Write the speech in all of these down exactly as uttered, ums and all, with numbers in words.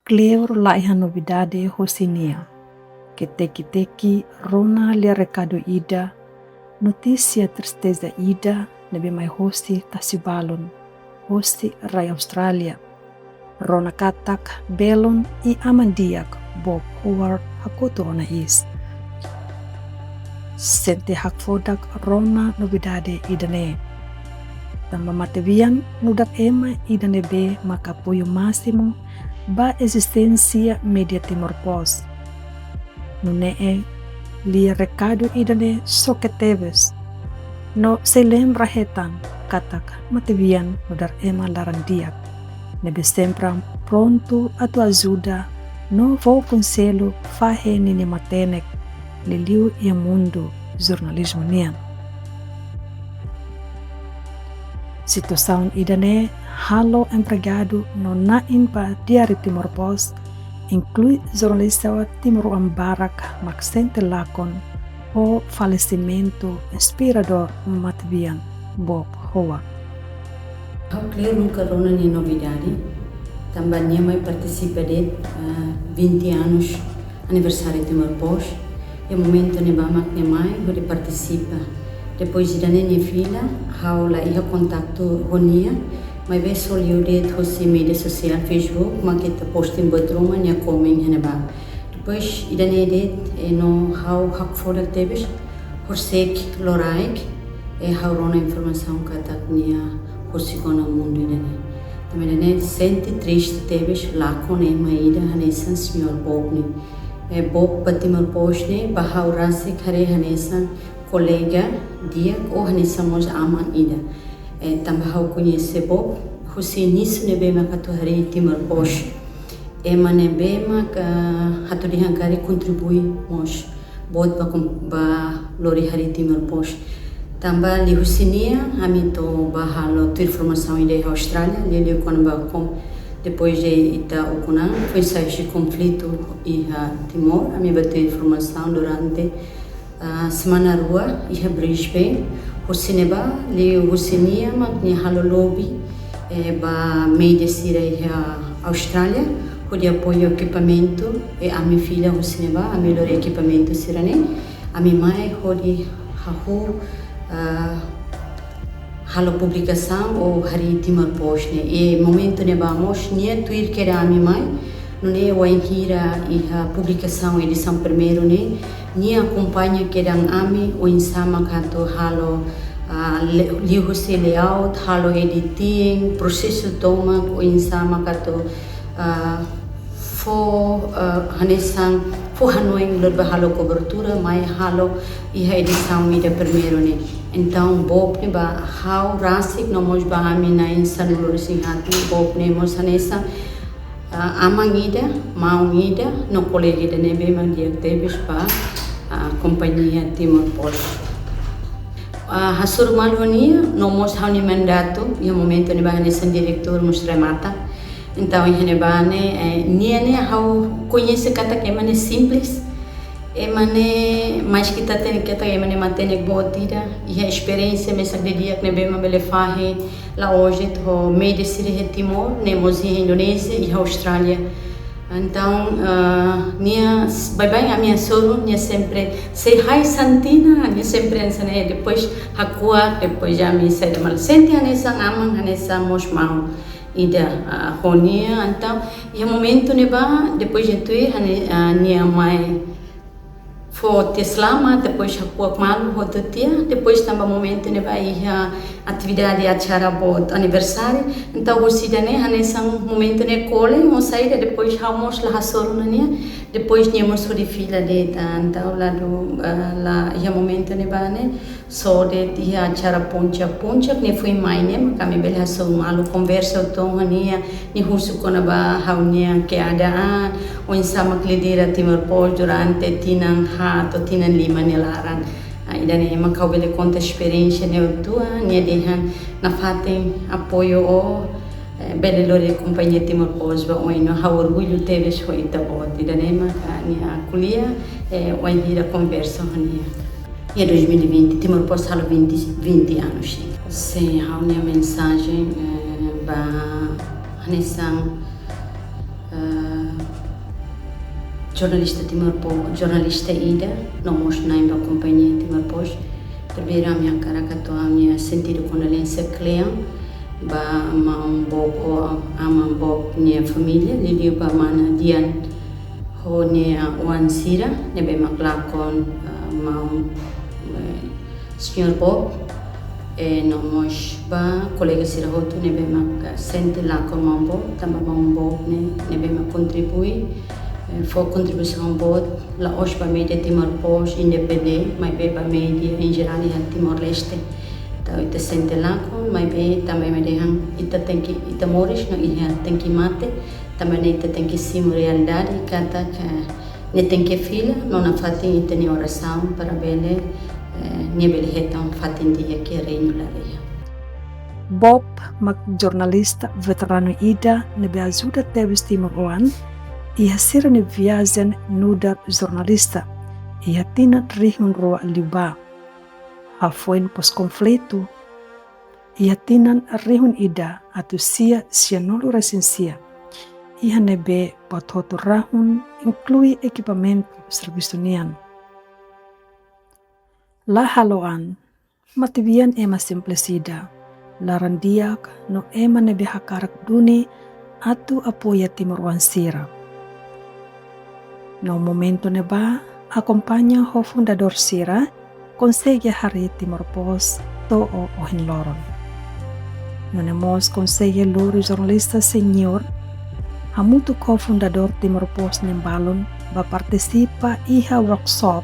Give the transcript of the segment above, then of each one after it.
Kleur la iha novidade hosi nia. Ke teki-teki rona lia rekadu ida, notísia tristeza ida ne'ebé mai hosi tasi-balun, hosi rai Austrália. Rona katak belun i aman di'ak Bob Howard hakotu ona iis. Sente hakfodak rona novidade ida-ne'e. Tanba matebian nu'udar ema ida ne'ebé maka apoiu másimu ba ezisténsia média Timor Post. Nune'e lia rekadu ida-ne'e xoke tebes. No sei lembra hetan katak matebian nu'udar ema laran-di'ak ne'ebé sempre prontu atu ajuda no fó konsellu fahe ninia matenek, liuliu iha mundu jornalizmu nian. Situasaun ida-ne'e halo empregadu no na'in ba Diário Timor Post, inklui jornalista timoroan barak mak sente lakon ho falesimentu inspiradór matebian Bob Howard. Ha'u kleur nunka rona nia novidade, tanba nia mai partisipa de'it, ah, vinte anos aniversáriu Timor Post. Iha momentu ne'ebá mak nia mai hodi partisipa. Depois ida-ne'e nia fila, ha'u la iha kontaktu ho nia, maibé só liu de'it hosi média sosiál Facebook, mak ita posting buat ruma nia komen iha ne'ebá. Depois ida-ne'e de'it, eh, no ha'u hakfodak tebes, horisehik loraik, eh, ha'u rona informasaun katak nia husik ona mundu ida-ne'e. Tanba ida-ne'e sente triste tebes, lakon ema ida hanesan señór Bob ne'e. Eh, Bob ba Timor Post ne'e, ba ha'u rasik haree hanesan kolega di'ak ou hanesan mós aman ida. Eh, tanba ha'u koñese Bob husi inísiu ne'ebé mak atu harii Timor Post. Ema ne'ebé mak, ah, atu dehan karik kontribui mós boot ba kom-, ba lori harii Timor Post. Tanba liuhusi nia, ami to'o bá halo tuir formasaun ida iha Austrália, liuliu kona-ba kom-, depois de ita ukun an, foin sai husi konflitu iha Timor, ami bá tuir formasaun durante, ah, semana rua iha Brisbane. Husi ne'ebá, liuhusi nia mak nia halo lobby, eh, ba média sira iha Austrália, hodi apoiu ekipamentu, i ami fila husi ne'ebá, ami lori ekipamentu sira-ne'e, ami mai hodi hahú, ah, halo publikasaun ou harii Timor Post ne'e. I momentu ne'ebá mós nia tuir kedas ami mai, nune'e wainhira iha publikasaun edisaun primeiru ne'e, nia akompaña kedas ami, oinsá mak atu halo, ah, le-, liuhusi layout, halo editing, prosesu tomak, oinsá mak atu, ah, fó, ah, hanesan fó hanoin lori bá halo kobertura, mai halo iha edisaun ida primeiru ne'e. Entaun, Bob ne'e ba ha'u rasik no mós ba ami na'in sanulu-resin-haat, Bob ne'e mós hanesan, ah, aman ida, maun ida, no kolega ida ne'ebé mak di'ak tebes ba, ah, kompañia Timor Post. Ah, hasoru malu ho nia, no mós ha'u-nia mandatu, iha momentu ne'ebá hanesan diretór mós remata. Entaun, iha ne'ebá ne'e, eh, nia ne'e ha'u koñese katak ema ne'e simples. Ema ne'e, maski ita hatene katak ema ne'e matenek boot ida, iha esperiénsia mesak didi'ak ne'ebé mak bele fahe la'ós de'it ho média sira iha Timor, ne'e mós iha Indonézia, iha Austrália. Entaun, ah, nia s-, baibain ami hasoru, nia sempre say hi Santina, nia sempre hanesan ne'e, depois hakuak, depois ami saida malu. Sente hanesan aman, hanesan mós maun ida, ah, ho nia. Entaun, iha momentu ne'ebá, depois de tuir, hane-, ah, nia mai fó tiha selama, depois hakuak malu hotu tiha, depois tanba momentu ne'ebá iha atividade acara boot aniversáriu, entaun husi ida-ne'e hanesan momentu ne'e kole, ou saida, depois ha'u mós la hasoru ona nia, depois nia mós hodi fila de'it, entaun ladu, ah, la iha momentu ne'ebá ne'e, só de'it iha acara puncak-puncak ne'e foin mai ne'e, mak ami bele hasoru malu, konversa uitoan ho nia, nia husu kona-ba ha'u-nia keadaan, oinsá mak lidera Timor Post durante tinan haat to'o tinan lima nia laran. Ah, ida-ne'e mak ha'u bele konta esperiénsia ne'e uitoan, nia dehan nafatin apoiu ó, eh, bele lori kompañia Timor Post ba oin, no ha'u orgullu tebes ho ita-boot. Ida-ne'e mak, ah, nia ko'alia, eh, wainhira konversa ho nia. Iha dois mil e vinte, Timor Post halo vinte, vinte anos. Sin, ha'u-nia mensajen, eh, ba hanesan, eh, jornalista Timor Post, jornalista ida, no mós na'in ba kompañia Timor Post. Primeiru ami hakarak hato'o ami-nia sentidu kondolénsia kle'an ba maun Bob ho aman Bob nia família, liuliu ba mana Dian ho nia oan sira ne'ebé mak lakon, ah, maun, eh, señór Bob, eh, no mós ba kolega sira hotu ne'ebé mak, ah, sente lakon maun Bob, tanba maun Bob ne'e, ne'ebé mak kontribui, eh, fó kontribuisaun boot, la'ós ba média Timor Post independente, maibé ba média em geral iha Timor-Leste. Entaun ita sente lakon, maibé tanba ema dehan ita tenke, ita moris no iha tenke mate, tanba ne'e ita tenke simu realidade, katak, eh, ne'e tenke fila, no nafatin ita-nia orasaun para bele, eh, nia bele hetan fatin di'ak iha reinu lalehan. Bob mak jornalista veteranu ida ne'ebé ajuda tebes timoroan iha sira-nia viajen nu'udar jornalista iha tinan rihun rua liubá. Hafoin pós-konflitu, iha tinan rihun ida atus sia sianulu resin sia, iha ne'ebé buat hotu rahun, inklui ekipamentu servisu nian. La halo an, matebian ema simples ida, laran-di'ak no ema ne'ebé hakarak duni atu apoia timoroan sira. No momentu ne'ebá, akompaña ho fundadór sira, konsege harii Timor Post to'o ohin loron. Nune'e mós konsege lori jornalista senior, hamutuk ho fundadór Timor Post nian balun, ba partisipa iha workshop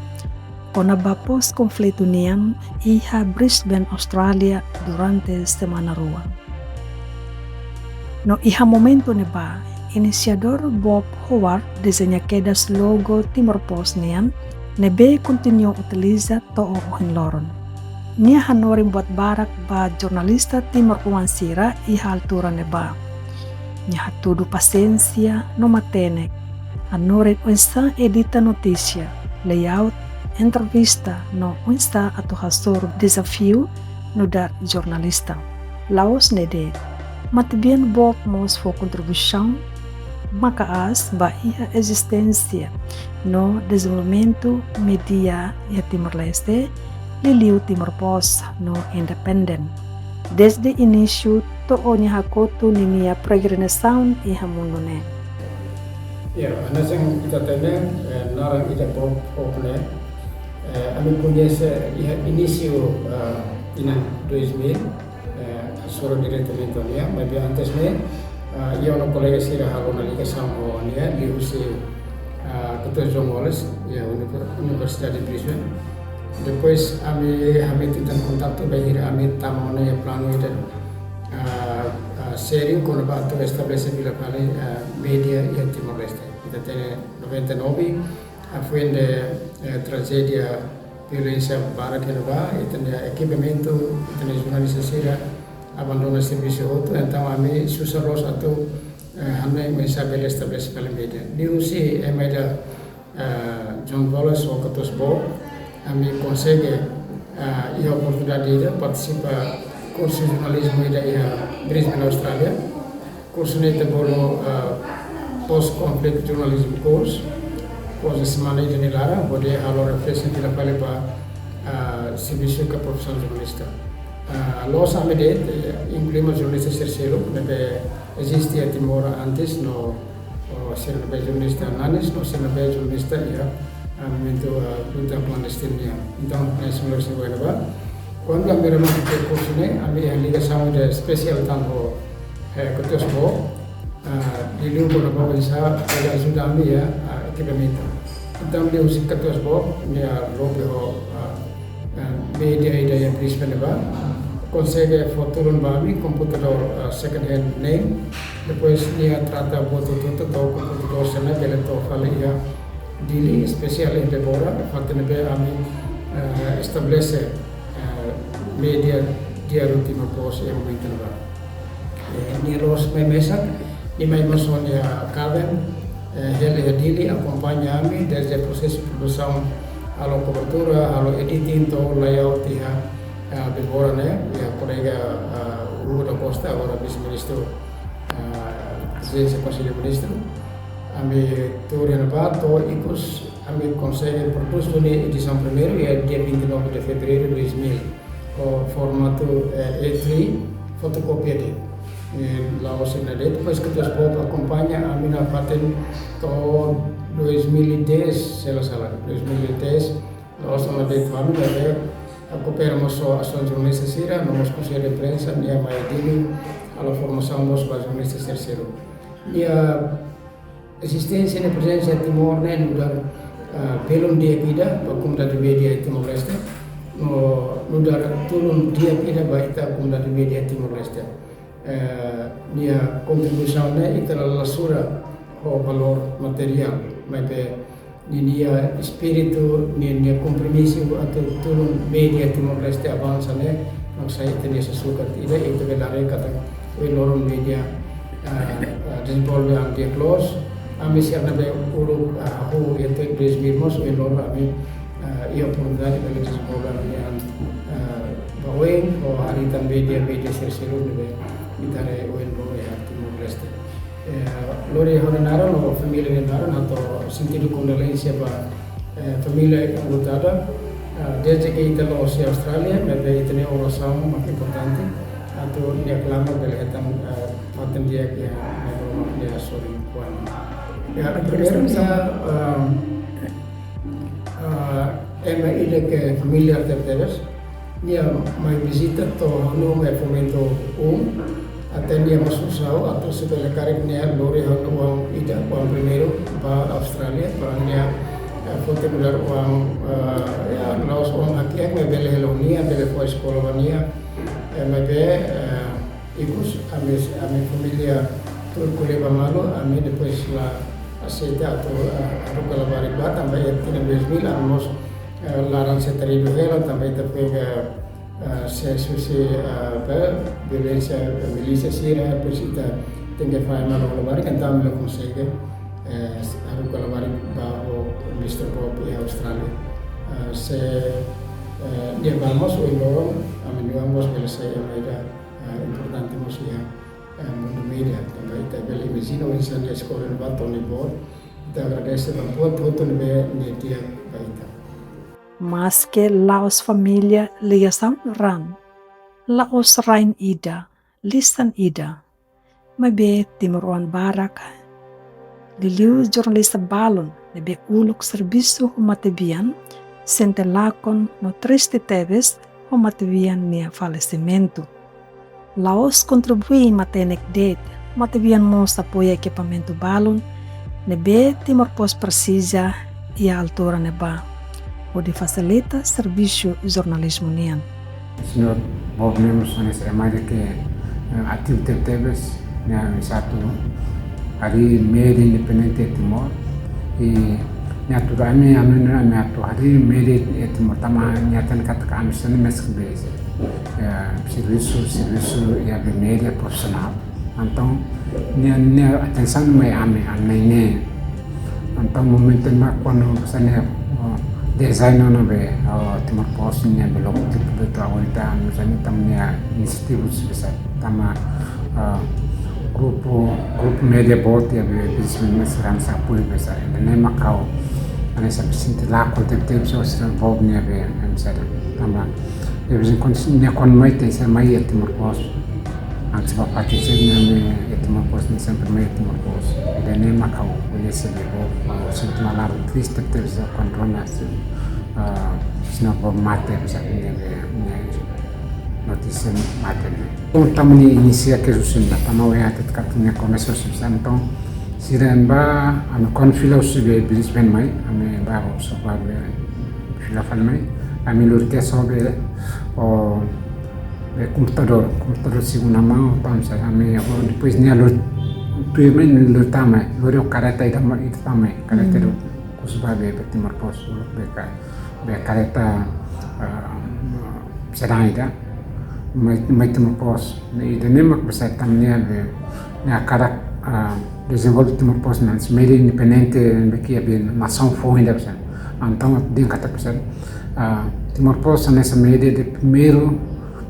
kona-ba pós-konflitu nian iha Brisbane, Austrália, durante semana rua. No iha momentu ne'ebá, inisiadór Bob Howard dezeña kedas logo Timor Post nian, ne'ebé kontinua utiliza to'o ohin loron. Nia hanorin buat barak ba jornalista timoroan sira iha altura ne'ebá. Nia hatudu pasiénsia no matenek, hanorin oinsá edita notísia, layout, entrevista no oinsá atu hasoru dezafiu nu'udar jornalista. La'ós ne'e de'it, matebian Bob mós fó kontribuisaun maka'as ba iha ezisténsia no dezenvolvimentu média iha Timor-Leste, liuliu Timor Post no Independent, dezde inísiu to'o nia hakotu ninia peregrinasaun iha mundu ne'e. Ya, hanesan ita hatene, eh, naran ida Bob Howard ne'e, eh, ami koñese iha inísiu, eh, tinan dois mil, eh, hasoru diretamente ho nia, maibé antes ne'e, eh, iha ona kolega sira halo ona ligasaun ho nia, liuhusi, eh, Doutór John Wallace, iha Univer-, Universidade Brisbane. Depois ami, ami tenta kontaktu bainhira ami tama ona iha planu ida, eh, eh, sériu kona-ba atu estabelese fila fali, eh, média iha Timor-Leste. Ita hatene noventa e nove, hafoin de, eh, trajédia violénsia barak iha ne'ebá, ita-nia ekipamentu, ita-nia jornalista sira abandona servisu hotu, entaun ami susar loos atu, eh, hanoin oinsá bele estabelese fali média. Liuhusi ema ida, eh, John Wallace ho katuas Bob, ami konsege, eh, iha oportunidade ida partisipa kursu jornalizmu ida iha Brisbane, Austrália. Kursu ne'e ita bolu, ah, Post Conflict Journalism Course. Kursu semana ida nia laran, hodi halo refreshing fila fali ba, ah, servisu ka profisaun jornalista. Ah, la'ós ami de'it, eh, inklui mós jornalista sira seluk ne'ebé eziste iha Timor antes no, o, sira ne'ebé jornalista nanis no sira ne'ebé jornalista iha, ah, momentu, ah, luta klandestina nian. Entaun, ne'e semana semana ba. Kuandu ami remata kursu ne'e, ami iha ligasaun ida espesiál tan ho, eh, katuas Bob, ah, liuliu kona-ba oinsá bele ajuda ami iha, ah, ekipamentu. Entaun, liuhusi katuas Bob nia lobi ho, ah, ah, média ida iha Brisbane ne'ebá, konsege fó tulun ba ami komputadór, ah, second hand neen. Depois nia trata buat hotu-hotu to'o komputadór sira-ne'e bele to'o fali iha Dili, espesiál iha Berbera, fatin ne'ebé ami, eh, estabelese, eh, média Diário Timor Post iha momentu ne'ebá. Eh, nia loos mai mesak, nia mai mós ho nia kaben, eh, hela iha Dili, akompaña ami dezde prosesu produsaun, halo kobertura, halo editing to'o layout iha, eh, Berbera ne'e, iha kolega, eh, Hugo da Costa, agora vise-ministru, eh, Prezidénsia Konsellu Ministru. Ami tuur iha ne'ebá, to'o ikus ami konsege prodús duni edisaun primeiru, iha dia vinte e nove de fevereiro de dois mil, ho formatu, eh, A três, fotokópia de'it. Eh, la'ós ida de'it, depois katuas-boot akompaña ami nafatin to'o dois mil e dez, se la sala, dois mil e dez, la'ós ona de'it fami, maibé, eh, koopera mós ho asaun jornalista sira, no mós Konsellu de Imprensa, nia mai Dili, halo formasaun mós ba jornalista sira seluk. Nia ezisténsia no prezensa Timor ne'e nu'udar, ah, belun di'ak ida ba komunidade média Timor-Leste, no nu'udar tulun di'ak ida ba ita komunidade média Timor-Leste. Eh, nia kontribuisaun ne'e ita la sura ho valór materiál, maibé ninia espíritu, ninia kompromisu atu tulun média Timor-Leste avansa ne'e, mak sai ita-nia sasukat ida, ita bele haree katak ohin loron média, ah, ah, dezenvolve an di'ak loos, ami sira ne'ebé uluk, ah, hahú iha dois mil mós, ohin loron ami, ah, iha oportunidade bele dezenvolve an, ah, ba oin, ho harii tan média, média sira seluk ne'ebé ita haree ohin loron iha Timor-Leste. Eh, lori ha'u-nia naran no família nia naran, hato'o sentidu kondolénsia ba, eh, família enlutada. Eh, dezde ke ita la'ós iha Austrália, maibé ita-nia orasaun mak importante. Atu nia klamar bele hetan, eh, fatin di'ak iha ne'ebé mak nia sorin kuan. Ya, primeiru, nia, eh, eh, ema ida ke familiár tebetebes, nia mai vizita to'o ha'u-nia uma iha Fomento um, até nia mós husu ha'u atu se bele karik nia lori ha'u-nia oan ida, oan primeiru ba Austrália, para nia, eh, foti nu'udar oan, eh, ya, la'ós oan hakiak, maibé bele hela ho nia, bele fó eskola ba nia, eh, maibé, eh, ikus, ami, ami família tuur ko'alia ba malu, ami depois la aseita atu, eh, haruka labarik bá, tanba iha tinan dois mil, ami mós, eh, laran sei taridu hela, tanba ita pega, eh, se, se, se, eh, apa, violénsia, eh, milísia sira, depois ita tenke fahe malu labarik, entaun ami la konsege, eh, haruka labarik bá ho Mister Bob iha Austrália. Eh, se, eh, nia bá mós ohin loron, ami-nia oan mós bele sai ema ida, eh, importante mós iha, eh, mundu média. Tanba ita bele imajina oinsá nia eskola ne'ebá to'o nia boot. Ita agradese ba buat hotu ne'ebé nia di'ak ba ita. Maske la'ós família ligasaun raan, la'ós rain ida, lisan ida, maibé timoroan barak, liuliu jornalista balun ne'ebé uluk servisu ho matebian, sente lakon no triste tebes ho matebian nia falesimentu. La'ós kontribui matenek de'it, matebian mós apoia ekipamentu balun ne'ebé Timor Post presiza iha altura ne'ebá, hodi fasilita servisu jornalizmu nian. Señór Bob ne'e mós hanesan ema ida ke, eh, ativu tebetebes, nia hanesan atu harii média independente iha Timor. I nia atu ami, ami, ami atu harii média iha Timor tanba nia hatene katak ami sira ne'e mesak be, eh, servisu, servisu iha be média profisionál. Entaun, nia, nia atensaun mai ami, ami ne'e. Entaun, momentu ne'ebá kuandu hanesan ne'e, oh, design ona be, oh, Timor Post nia be logotipu be to'o agora ita, hanesan ne'e tanba nia inisiativa husi be sá, tanba, ah, grupu, grupu média boot iha be, business serang sapui be sá, ida-ne'e mak ha'u, hanesan be sente lakon tebetebes, sira envolve nia be, hanesan tanba, de vez em quando, nia kuandu mai ita sei mai iha Timor Post. Antes ba fatin sira-ne'e ami iha Timor Post, nia sempre mai iha Timor Post. Ida-ne'e mak ha'u koñese be Bob, ha'u sente malu triste tebes kuandu rona hanesan, ah, hanesan Bob mate, hanesan ne'e, ne'e notísia mate ne'e. Entaun tanba nia inisia kedas husi ne'ebá, tanba ohin hatete katak nia komesa husi ne'ebá, entaun sira ne'ebá, ami kuandu fila husi be Brisbane mai, ami bá observa be fila fali mai, ami lori kedas ho be, ho be komputadór, komputadór segunda mão, entaun hanesan ami, ho, depois nia lori, tuir mai nia lori tama, lori ho kareta ida mai, ida tama, kareta ida, mm, husu ba be, be Timor Post, be ka, be kareta, ah, sedang ida, mai, mai Timor Post, ne'e ida-ne'e mak be sá tanba nia be, nia hakarak, ah, dezenvolve Timor Post hanesan média independente, be ke be nasaun foun ida be sá. Entaun, dehan katak be sá, ah, Timor Post hanesan média de primeiru,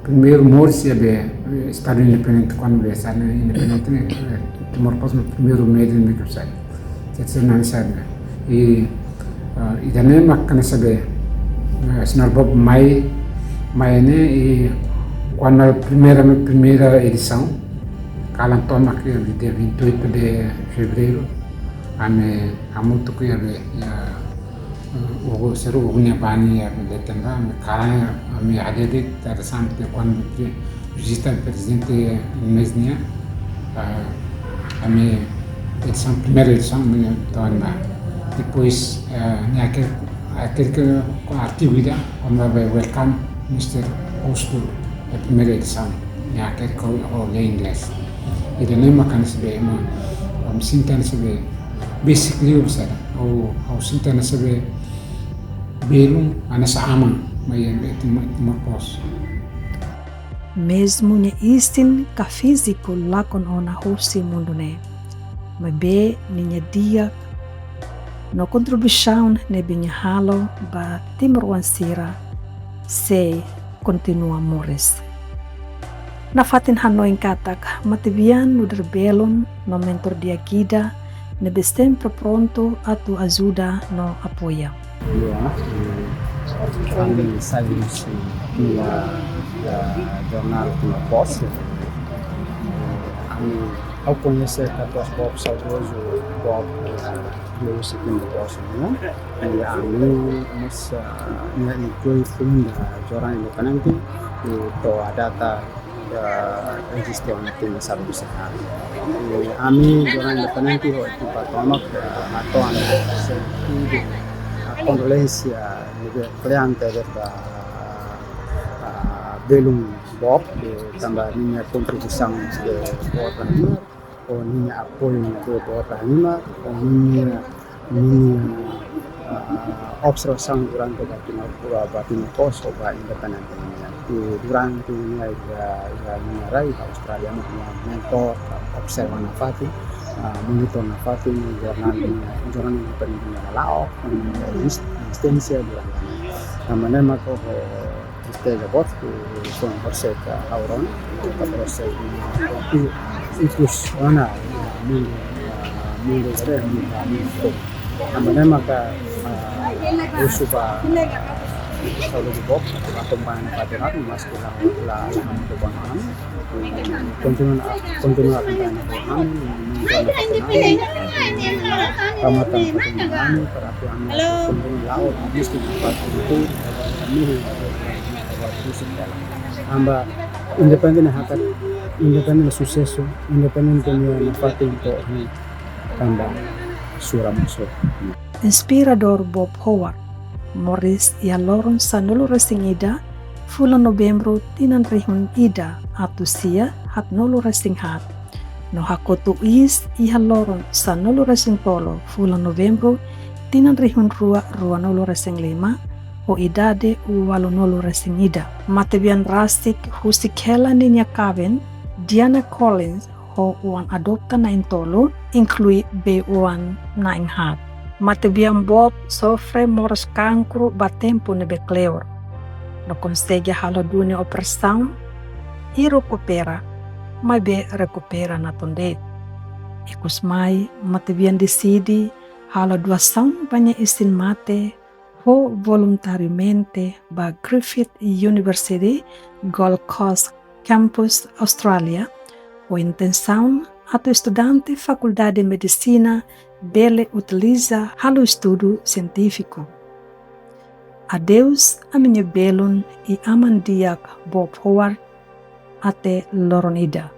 primeiru moris iha be, eh, Estadu independente, kuandu be sá ne'e independente ne'e, eh, Timor Post primeiru média ne'ebé ke be sá. Sete semanas sabe. I, ah, ida-ne'e mak hanesan be, ah, Señór Bob mai, mai ne'e, i kuandu primeira, primeira edisaun, kalan tomak iha dia vinte e oito de fevereiro, ami hamutuk iha be, iha, ah, Hugo, Señór Hugo nia bani iha be leten ba, ami kalan, ami hadir de'it, ita sampai kuandu vizita prezidente mês nian, ah, ami edisaun, primeira edisaun, ami to'o ona. Depois, ah, nia hakerek, hakerek ho atividade, kona-ba welcome Mister Augusto, a primeira edisaun, nia hakerek ho, ho lee inglés. Ida-ne'e mak hanesan be ema, ami sente hanesan be, basically, ou saida, ou, ou sente hanesan be, belun, hanesan aman, mai iha be Timor, Timor Post. Mezmu nia isin ka fíziku lakon ona husi mundu ne'e, maibé ninia di'ak no kontribuisaun ne'ebé nia halo ba timoroan sira sei kontinua moris. Nafatin hanoin katak matebian nu'udar belun no mentór di'ak ida ne'ebé sempre prontu atu ajuda no apoia. Ya, eh, ami sai husi, ya, ya, jornál Timor Post. Eh, ami, ha'u koñese katuas Bob, saudozu Bob, eh, husi Timor Post, no? I ami mós, eh, nia inklui funda jornál independente, i to'o data, eh, eziste ona tinan sanulu-resin-haat. I ami jornál independente ho ekipa tomak, eh, hato'o sentidu, eh, kondolénsia ne'ebé kle'an tebes ba, eh, belun Bob, eh, tanba ninia kontribuisaun ne'ebé boot ba Timor, ho ninia apoiu ne'ebé boot ba Timor, ho ninia, ninia, ah, observasaun durante ba Timor, ba, ba Timor Post, ho ba independente nian. I durante ninia, iha, iha ninia rai ba Austrália, nia mentór, observa nafatin, ah, monitor nafatin, jornál, jornál independente nian la'o, ninia ezis-, ezisténsia durante. Tanba ne'e mak ho, ho, tristeza boot, i foin horisehik ha'u rona, ka horisehik i, i, ikus ona, mundu, ah, mundu ida, mundu, mundu. Tanba ne'e maka, ah, husu ba, ah, saúde boot, akompaña nafatin, maski la, la, la, la, kontinua, kontinua akompaña ami, ami, ami, ami, ami, ami, para atu ami kontinua la'o, ami mesti dapat itu, ami, tanba independente hakat, independente susesu, independente nia nafatin to'o, tanba sura maksud. Inspiradór Bob Howard moris iha loron sanulu-resin-ida fulan Novembru tinan rihun ida atus sia haatnulu-resin-haat, no hakotu iis iha loron sanulu-resin-tolu fulan Novembru tinan rihun rua ruanulu-resin-lima, ho idade ualunulu-resin-ida. Matebian rasik husik hela ninia kaben, Diana Collins, ho oan adopta na'in-tolu, inklui bei-oan na'in-haat. Matebian Bob sofre moras kankru ba tempu ne'ebé kleur. No konsege halo duni operasaun, i rekupera, maibé rekupera natoon de'it. Ikus mai, matebian deside halo doasaun ba nia isin-mate, ho voluntariamente ba Griffith University, Gold Coast Campus, Austrália, ho intensaun atu estudante Fakuldade Medisina bele utiliza halo estudu sientífiku. Adeus, ami-nia belun i aman di'ak Bob Howard, até loron ida.